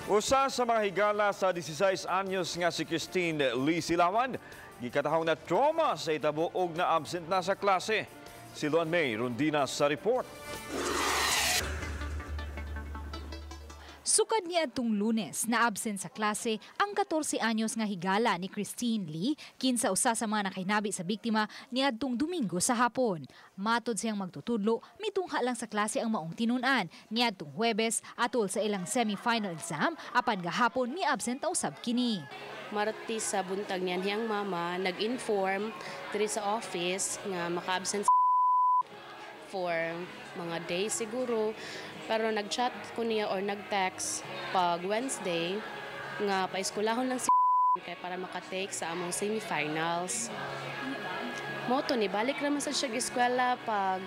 Usa sa mga higala sa 16 anyos nga si Christine Lee Silawan, gikatahong na trauma sa itabo og na absent na sa klase. Si Luan May Rondina sa report. Sukad ni adtong Lunes na absent sa klase ang 14 anyos nga higala ni Christine Lee, kinsa usa sa mga nakahinabi sa biktima ni adtong Domingo sa hapon. Matod siyang magtutudlo, mitungha lang sa klase ang maong tinun-an niadtong Huwebes atol sa ilang semi-final exam, apan gahapon mi absent usab kini. Martes sa buntag niyan hiyang mama nag-inform diri sa office nga maka-absent for mga days siguro. Pero nag-chat ko niya or nag-text pag Wednesday nga paeskwelahon lang si kay para makatake sa among semifinals. Mao to ni balik raman sa siya eskwela pag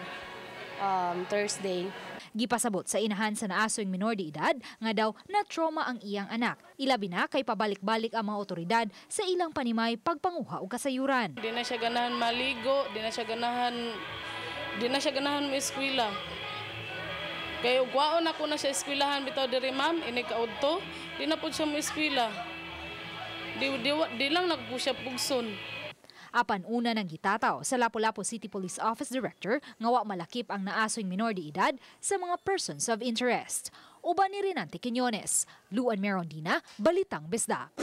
Thursday. Gipasabot sa inahan sa naasoy minor de edad nga daw na trauma ang iyang anak. Ilabi na kay pabalik-balik ang mga otoridad sa ilang panimay pagpanguha og kasayuran. Di na siya ganahan maligo, di na siya ganahan mo eskwela. Kay ugwaon ako na siya eskwelahan bitaw diri, ma'am, ini kaudto, di na pud siya mo eskwela. Di lang nagpo siya pugson. Apan una nang gitataw sa Lapu-Lapu City Police Office Director nga wa malakip ang naasoy minor de edad sa mga persons of interest. Uban ni Renante Quiñones, Luan Merondina, Balitang Bisdak.